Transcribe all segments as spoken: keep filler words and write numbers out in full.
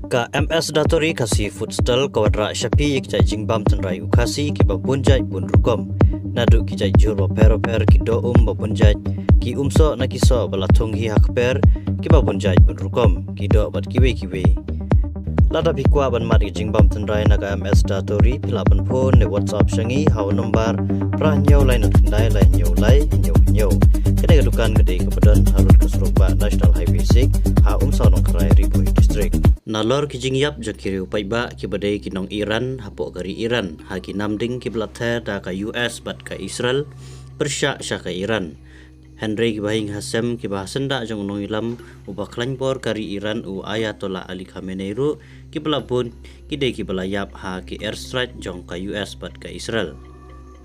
Ka M S Datori Khasi Food Stall ka wanrah sha phi ïa ki jait jingbam tynrai u Khasi kiba bun jait bun rukom. Naduh ki jait jhur bapher bapher, ki doh um babun jait, ki umsoh na ki soh ba la thung hi ha kper kiba bun jait bun rukom, ki doh bad kiwei kiwei. Lada phi kwah ban mad ïa ki jingbam tynrai na ka M S Datori, phi lah ban phone ne WhatsApp sha ngi ha u nombar phra hynñiew lai nod khyndai lai hynñiew lai hynñiew hynñiew. Kane ka dukan ka dei kaba don harud ka surok bah National Highway six, ha Umsaw Nongkharai, Ri Bhoi District. Nalor ki jingïap jong ki riew paidbah kiba dei ki nong Iran hapoh ka ri Iran ha ki nam ding kiba la ther da ka U S bad ka Israel pyrshah sha ka Iran. Hynrei ki bahaïing hasem kiba hasyndah jong u nongïalam uba khlaiñ bor ka ri Iran u Ayatollah Ali Khamenei ruh kiba la bun ki dei kiba la ïap ha ki airstrike jong ka U S bad ka Israel.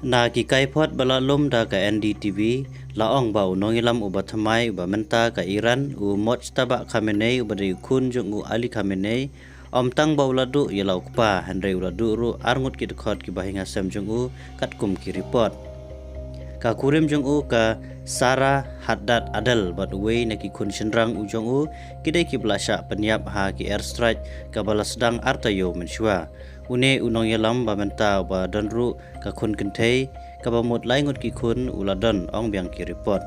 Na ki kaiphod ba la lum da ka N D T V, la ong ba u nongïalam uba thymmai uba mynta ka Iran, u Mojtaba Khamenei, uba dei u khun jong u Ali Khamenei, ym tang ba u la duh ïa la u kpa, hynrei u la duh ruh ar ngut ki dkhot ki bahaïing hasem jong u, katkum ki report. Ka kurim jong u, ka Sara Haddad Adel, bad uwei na ki khun shynrang u jong u, ki dei kiba la shah pynïap ha ki airstrike kaba la sdang ar taïew mynshuwa. Une u nongïalam ba mynta uba don ruh ka khun kynthei kaba mut lai ngut ki khun u la don, ong biang ki report.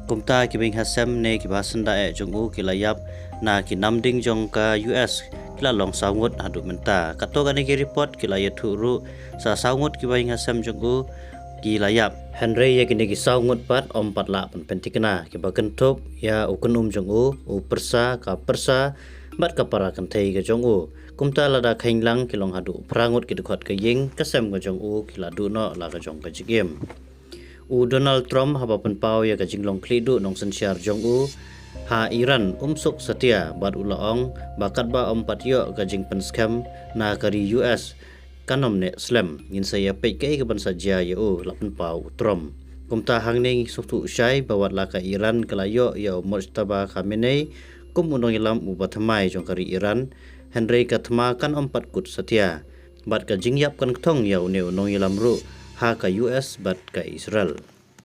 Kumta ki bahaïing hasem ne kiba hasyndah eh jong u ki la ïap na ki nam ding jong ka U S ki la long saw ngut haduh mynta. Kato kane ki report ki la ïathuh ruh sa saw ngut ki bahaïing hasem jong u ki la ïap. Hynrei ïa kine ki saw ngut pat ym pat lah ban pynthikna, kiba kynthup ïa u kynum jong u, u pyrsa, ka pyrsa bad ka para kynthei ka jong u. Kumta lada kheiñ lang ki long haduh phra ngut ki dkhot ka ïing ka sem ka jong u ki la duh noh la ka jong ka jingim. U Donald Trump haba pynpaw ïa ka jinglong khlieh duh nongsynshar jong u ha Iran um suk satia bad u la ong ba katba ym pat ïoh ka jingpynskhem na ka ri U S kan ym neh slem, ngin sa ïa peit kaei kaban sa jia ïa u, la pynpaw u Trump. Kumta hangne ngi sngewthuh shai ba wat la ka Iran ka la ïoh ïa u Mojtaba Khamenei kum u nongïalam uba thymmai jong ka ri Iran, hynrei ka thma kan ym pat kut satia. Bad ka jingïap kan kthong ïa une u nongïalam ruh ha ka U S bad ka Israel.